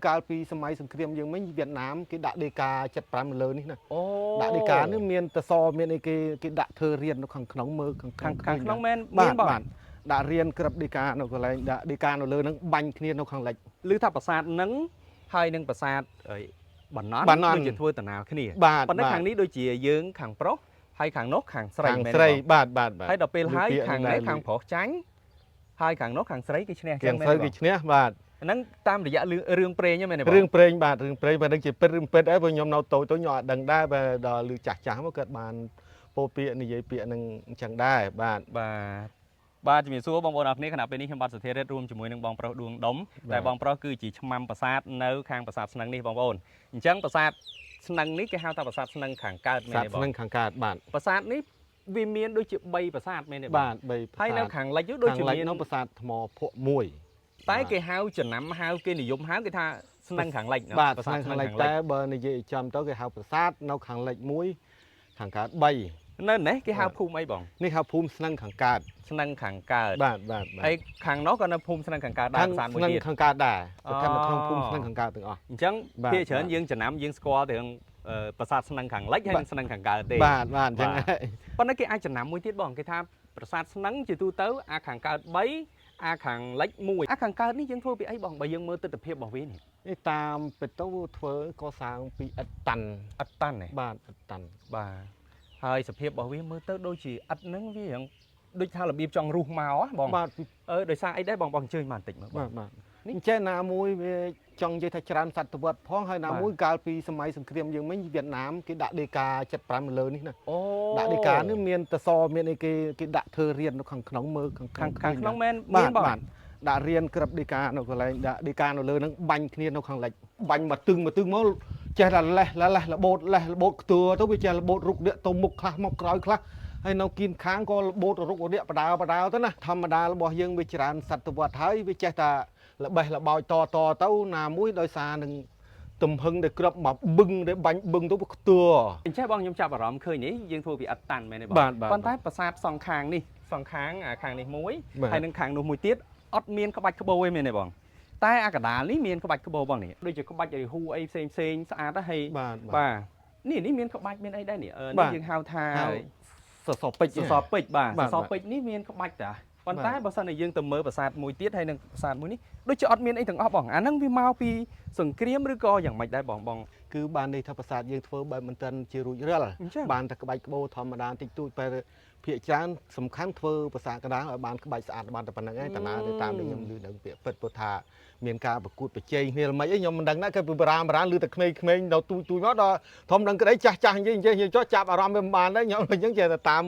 កាលពីសម័យសង្គ្រាមយើងមិញវៀតណាមគេដាក់ដីកា75នៅលើនេះណា អូ ដាក់ដីកានេះមានតសមានអីគេគេដាក់ធ្វើរៀននៅខាងក្នុងមើលខាង ខាងខាងក្នុងមែន បា មានបង ទបាទដាក់រៀនក្របដីកានៅកន្លែងដាក់ដីកានៅលើហ្នឹងបាញ់គ្នានៅខាងលិច ឮថាប្រាសាទនឹងហើយនឹងប្រាសាទអីបណ្ណន់ បណ្ណន់ ដូចជាធ្វើដំណើរគ្នា បាទ ប៉ុន្តែ បាទ ខាងនេះដូចជាយើងខាងប្រុសហើយខាងនោះខាងស្រីមែន ខាងស្រី ទេបង បាទបាទបាទ ហើយដល់ពេលហើយ ឮពាក្យ ខាង ហ្នឹងដែរ នេះខាងប្រុសចាញ់ហើយខាងនោះខាងស្រីគេឈ្នះ ខាងស្រី មែនទេ គេឈ្នះបាទ បងហ្នឹងតាមរយៈរឿងព្រេងហ្នឹងមែនទេបង រឿងព្រេងបាទរឿងព្រេងបាទនឹងជាពិតរឿងពិតអីព្រោះខ្ញុំនៅតូចទៅខ្ញុំអត់ដឹងដែរបាទដល់ឮចាស់ចាស់មកគាត់បានពោលពាក្យនិយាយពាក្យហ្នឹងអញ្ចឹងដែរបាទ បាទបាទជំរាបសួរបងប្អូនអរគ្នាខណៈពេលនេះខ្ញុំបាទសុធារិទ្ធរួមជាមួយនឹងបងប្រុសឌួងដុំ បាទ តែបងប្រុសគឺជាឆ្មាំប្រាសាទនៅខាងប្រាសាទស្នឹងនេះបងប្អូនអញ្ចឹងប្រាសាទស្នឹងនេះគេហៅថាប្រាសាទស្នឹងខាងកើតមែន សាទ ទេបង ស្នឹងខាងកើតបាទ ប្រាសាទនេះវាមានដូចជា3ប្រាសាទមែនទេបង បាទបី ហើយនៅខាងលិចនោះដូច ខាង ជាមាន លិចនោះប្រាសាទថ្មភក់មួយ តែគេហៅចំណាំហៅគេនិយមហៅគេថាស្នឹងខាងលិចណា បាទ ប្រាសាទ ស្នឹងខាងលិច ស្នឹងខាងលិច តែបើនិយាយឲ្យចំទៅគេហៅប្រាសាទនៅខាងលិចមួយខាងកើត3 នៅនេះគេហៅភូមិអីបង នេះហៅភូមិស្នឹងខាងកើត ស្នឹងខាងកើត បាទបាទបាទ ហើយខាងនោះក៏នៅភូមិស្នឹងខាងកើតដែរ ខាង ប្រាសាទមួយទៀត ស្នឹងខាងកើតដែរ អូ ស្ថិតនៅក្នុងភូមិស្នឹងខាងកើតទាំងអស់ អញ្ចឹង បាទ ភាគច្រើន បាទ យើងចំណាំយើងស្គាល់ទាំងប្រាសាទស្នឹងខាងលិចហើយ បាទ និងស្នឹងខាងកើតទេ បាទបាទអញ្ចឹង បាទ ហើយ ប៉ុន្តែគេអាចចំណាំមួយទៀតបងគេថាប្រាសាទស្នឹងជាទូទៅអាខាងកើត3អាខាងលិច1អាខាងកើតនេះយើងធ្វើពីអីបងបើយើងមើលទស្សនវិជ្ជារបស់វានេះ នេះតាមពិតទៅធ្វើកសាងពីឥដ្ឋតាន់ អត់តាន់ទេ បាទឥដ្ឋតាន់ បាទហើយសភាពរបស់វាមើលទៅដូចជាឥដ្ឋហ្នឹងវារៀងដូចថារបៀបចង់រុះមកហ៎បង បាទពី អឺដោយសារអីដែរបងបងអញ្ជើញមកបន្តិចមើលបង បាទបាទ នេះ នេះចេះណាមួយវាចង់និយាយថាច្រើនសតវត្សផងហើយណា បាទ មួយកាលពីសម័យសង្គ្រាមយើងមិញវៀតណាមគេដាក់ដីកា75នៅលើនេះណា អូ ដាក់ដីកានេះមានតសមានអីគេគេដាក់ធ្វើរៀននៅខាងក្នុងមើលខាង ខាងខាងក្នុងមែន បា មានបង ទបាទដាក់រៀនក្របដីកានៅកន្លែងដាក់ដីកានៅលើហ្នឹងបាញ់គ្នានៅខាងលិចបាញ់មកទឹងមកទឹងមកចេះតែលេះលេះរបូតលេះរបូតខ្ទើទៅវាចេះរបូតរុកដៀកទៅមុខខ្លះមកក្រោយខ្លះហើយនៅគៀនខាងក៏របូតរុកដៀកបដើបដើទៅណាធម្មតារបស់យើងវាច្រើនសតវត្សហើយវាចេះតែល្បេះល្បោចតតទៅណាមួយដោយសារនឹងទំហឹងដែលក្របមកបឹងដែលបាញ់បឹងទៅវាខ្ទើ អញ្ចឹងបងខ្ញុំចាប់អារម្មណ៍ឃើញនេះយើងធ្វើពីឥដ្ឋតាន់មែនទេបង បាទបាទ ប៉ុន្តែប្រាសាទសងខាងនេះសងខាងអាខាងនេះមួយ បាទ ហើយនឹងខាងនោះមួយទៀតអត់មានក្បាច់ក្បូរទេមែនទេបងតែអាកដាលនេះមានក្បាច់ក្បូរបងនេះដូចជាក្បាច់រីហ៊ូអីផ្សេងផ្សេងស្អាតណាស់ហើយ បាទ បាទនេះនេះមានក្បាច់មានអីដែរនេះអឺ បាទ នេះយើងហៅថា ហៅសសរពេជ្រ សសរពេជ្របាទ បាទ សសរពេជ្រនេះមានក្បាច់តាប៉ុន្តែ បាទ បើសិនជាយើងទៅមើលប្រាសាទមួយទៀតហើយនឹងប្រាសាទមួយនេះដូចជាអត់មានអីទាំងអស់បងអាហ្នឹងវាមកពីសង្គ្រាមឬក៏យ៉ាងម៉េចដែរបងបង គឺបានន័យថាប្រាសាទយើងធ្វើបែបមិនទាន់ជារួចរាល់ អញ្ចឹង បានតែក្បាច់ក្បូរធម្មតាតិចតួចតែភាគច្រើនសំខាន់ធ្វើប្រាសាទកណ្ដាលឲ្យបានក្បាច់ស្អាតបានតែប៉ុណ្្នឹងឯងតាណាទៅតាមដែលខ្ញុំឮដឹងពាក្យពិតព្រោះថាមានការប្រកួតប្រជែងគ្នាល្មិចអីខ្ញុំមិនដឹងណាគឺពីបុរាណបុរាណឮតែក្មេងៗដល់ទូចទូចមកដល់ធំដឹងក្តីចាស់ចាស់និយាយនិយាយនិយាយចុះចាប់អារម្មណ៍វាមិនបានដែរខ្ញុំអញ្ចឹងចេះតែតាម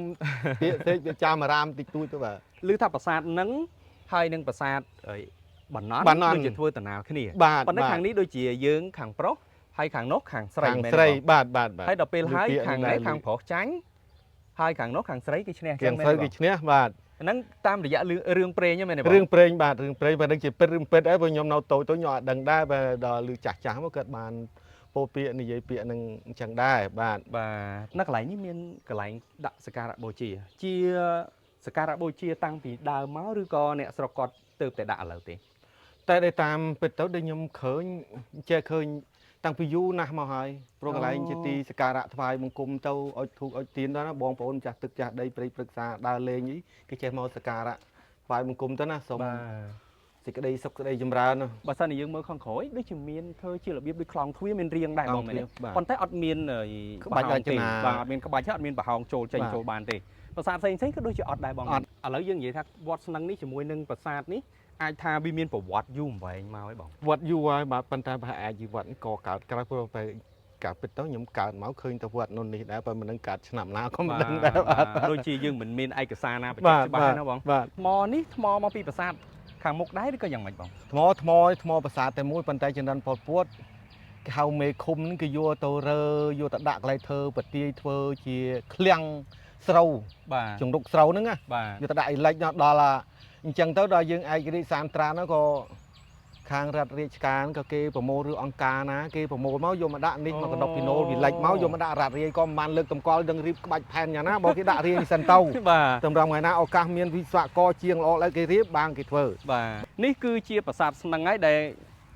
ពាក្យពេកវាចាំអារាមតិចតួចទៅបាទ ឮថាប្រាសាទនឹងហើយនឹងប្រាសាទអីបណ្ណន់ បណ្ណន់ ដូចជាធ្វើដំណើរគ្នា បាទ ប៉ុន្តែ បាទ ខាងនេះដូចជាយើងខាងប្រុសហើយខាងនោះខាងស្រី ខាងស្រី មែនទេបង បាទបាទបាទ ហើយដល់ពេលហើយ ឮពាក្យ ខាង ហ្នឹងដែរ នេះខាងប្រុសចាញ់ហើយខាងនោះខាងស្រីគេឈ្នះ ខាងស្រី មែនទេបង គេឈ្នះបាទ ហ្នឹងតាមរយៈរឿងព្រេងហ្នឹងមែនទេបង រឿងព្រេងបាទរឿងព្រេងបាទនឹងជាពិតរឿងពិតអីព្រោះខ្ញុំនៅតូចទៅខ្ញុំអត់ដឹងដែរបាទដល់ឮចាស់ចាស់មកគាត់បានពោលពាក្យនិយាយពាក្យហ្នឹងអញ្ចឹងដែរបាទ បាទនៅកន្លែងនេះមានកន្លែងដាក់សក្ការៈបូជា ជាសក្ការៈបូជាតាំងពីដើមមកឬក៏អ្នកស្រុកគាត់ទៅតែដាក់ឥឡូវទេ តែដែលតាមពិតទៅដែលខ្ញុំឃើញចេះឃើញតាំងពីយូរណាស់មកហើយព្រោះកន្លែងជាទីសក្ការៈថ្វាយបង្គំទៅអុជធូបអុជទៀនទៅណាបងប្អូនចាស់ទឹកចាស់ដីព្រៃព្រឹក្សាដើរលេងអីគេចេះមកសក្ការៈថ្វាយបង្គំទៅណាសូមសេចក្តីសុខសេចក្តីចម្រើនណា បើសិនជាយើងមើលខាងក្រោយដូចជាមានធ្វើជារបៀបដូចខ្លងទ្វារមានរាងដែរបងមែនទេ បាទ ប៉ុន្តែអត់មានអី ក្បាច់ ប្រហោងទេ រចនា បាទអត់មានក្បាច់ទេអត់មានប្រហោងចូលចេញ បាទ ចូលបានទេប្រាសាទផ្សេងៗក៏ដូចជាអត់ដែរបង អត់ ឥឡូវយើងនិយាយថាវត្តស្នឹងនេះជាមួយនឹងប្រាសាទនេះអាចថាវាមានប្រវត្តិយូរអង្វែងមកហើយបង វត្តយូរហើយបាទប៉ុន្តែប្រហែលអាចជាវត្តនេះក៏កើតក្រោយព្រោះតែការពិតទៅខ្ញុំកើតមកឃើញតែវត្តនោះនេះដែរបើមិនដឹងកើតឆ្នាំណាក៏មិនដឹងដែរបាទ ដូចជាយើងមិនមានឯកសារណាបញ្ជាក់ច្បាស់ណាបង បាទ ថ្មនេះថ្មមកពីប្រាសាទខាងមុខដែរឬក៏យ៉ាងម៉េចបង ថ្មថ្មថ្មប្រាសាទតែមួយប៉ុន្តែចំណិនប៉ុលពតគេហៅមេឃុំហ្នឹងគេយកទៅរើយកទៅដាក់កន្លែងធ្វើពទាយធ្វើជាឃ្លាំងស្រូវ បាទ ជង្រុកស្រូវហ្នឹងណា បាទ យកទៅដាក់អីលិចដល់អាអញ្ចឹងទៅដល់យើងឯករាជ្យសានត្រាហ្នឹងក៏ខាងរដ្ឋរាជការក៏គេប្រមូលឬអង្គការណាគេប្រមូលមកយកមកដាក់នេះមកកណ្ដុកពីណូលវាលិចមកយកមកដាក់រដ្ឋរាជក៏មិនបានលើកតម្កល់ដឹងរៀបក្បាច់ផែនយ៉ាងណាបើគេដាក់រាជនេះសិនទៅ បាទ តម្រង់ថ្ងៃណាឱកាសមានវិស្វករជាងល្អឡើយគេរៀបបានគេធ្វើ បាទនេះគឺជាប្រាសាទស្នឹងហើយដែល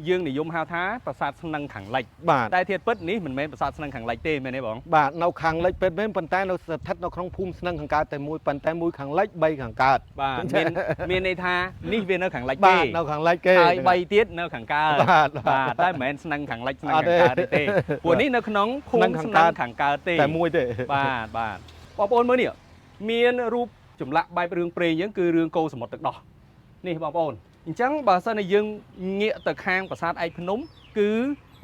យើងនិយមហៅថាប្រាសាទស្នឹងខាងលិច បាទ តែធាតុពិតនេះមិនមែនប្រាសាទស្នឹងខាងលិចទេមែនទេបង បាទនៅខាងលិចពេតមែនប៉ុន្តែនៅស្ថិតនៅក្នុងភូមិស្នឹងខាងកើតតែមួយប៉ុន្តែមួយខាងលិចបីខាងកើត បាទមានមានន័យថានេះវានៅខាងលិច បា ទេ ទនៅខាងលិចគេ ហើយបីទៀតនៅខាងកើត បាទ បាទតែមិនមែនស្នឹងខាងលិចស្នឹង អត់ ខាង ទេ កើតទេព្រោះនេះនៅក្នុងភូមិ ស្នឹងខា ស្នឹង ង កើត ខាងកើតទេ តែមួយទេ បាទបាទបងប្អូនមើលនេះមានរូបចម្លាក់បែបរឿងព្រេងយើងគឺរឿងកោសមុទ្រទឹកដោះនេះបងប្អូនអញ្ចឹងបើសិនជាយើងងាកទៅខាងប្រាសាទឯកភ្នំគឺ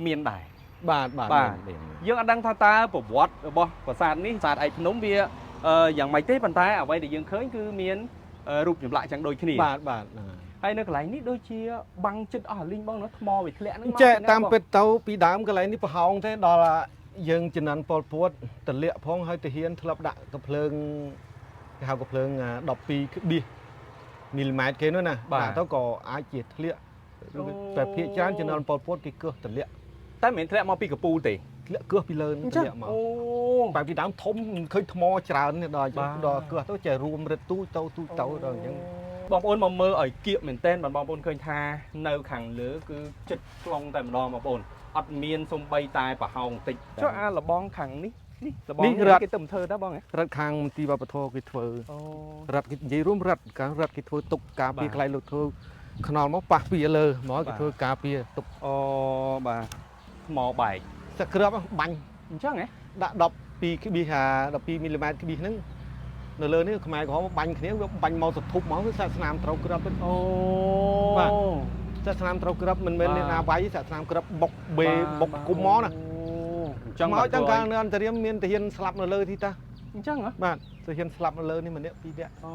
មានដែរ បាទបាទ បាទ មាន យើងអត់ដឹងថាតើប្រវត្តិរបស់ប្រាសាទនេះប្រាសាទឯកភ្នំវាយ៉ាងម៉េចទេប៉ុន្តែអ្វីដែលយើងឃើញគឺមានរូបចម្លាក់ចឹងដូចគ្នា បាទបាទណា ហើយនៅកន្លែងនេះដូចជាបាំងចិត្តអស់អាលីងបងនោះថ្មវាធ្លាក់ហ្នឹងមក ចេះ ពីណាបង តាមពិតទៅពីដើមកន្លែងនេះប្រហោងទេដល់យើងចំណាន់ប៉ុលពតតលាក់ផងហើយទាហានធ្លាប់ដាក់កំភ្លើងគេហៅកំភ្លើង12ក្បៀសមីលីម៉ែត្រគេនោះណាដាក់ទៅក៏អាចជាធ្លាក់តែភាគច្រើនចំណាន់ប៉ុលពតគេកើសតលាក់ តែមិនមែនធ្លាក់មកពីកពូលទេ ធ្លាក់កើសពីលើហ្នឹងធ្លាក់មក អូ បែបពីដើមធំឃើញថ្មច្រើននេះដល់ បាទ ដល់កើសទៅចេះរួមរឹតទូចទៅទូចទៅដល់អញ្ចឹង បងប្អូនមកមើលឲ្យគៀកមែនទែនបងប្អូនឃើញថានៅខាងលើគឺចិត្តក្លងតែម្ដងបងប្អូនអត់មានសំបីតែប្រហោងតិចចុះអាលបងខាងនេះនេះលបង នេះរត់ គេទៅមិនធ្វើដែរបងហ៎ រឹតខាងមន្ទីរវប្បធម៌គេធ្វើ អូ រត់គេនិយាយរួមរត់កាលរត់គេធ្វើទុកការពារ បាទ ខ្លាយលោកធ្វើខ្នល់មកប៉ះពីលើមក បាទ គេធ្វើការពារទុក អូបាទថ្មបែក សឹកគ្រាប់បាញ់ អញ្ចឹងហ៎ ដាក់12ក្បៀស12មីលីម៉ែត្រក្បៀសហ្នឹងនៅលើនេះខ្មែរក្រហមបាញ់គ្នាវាបាញ់មកសធុបមកគឺសាក់ស្នាមត្រូវគ្រាប់ទៅ អូ បាទ សាក់ស្នាមត្រូវគ្រាប់មិនមែន បាទ អ្នកណាវាយសាក់ស្នាមគ្រាប់បុកបេបុកគុំមកណា អញ្ចឹង មកតាំងកាលនៅអន្តរាមមានទាហានស្លាប់នៅលើទីតា អញ្ចឹងហ៎ បាទទាហានស្លាប់នៅលើនេះម្នាក់ពីរនាក់ អូ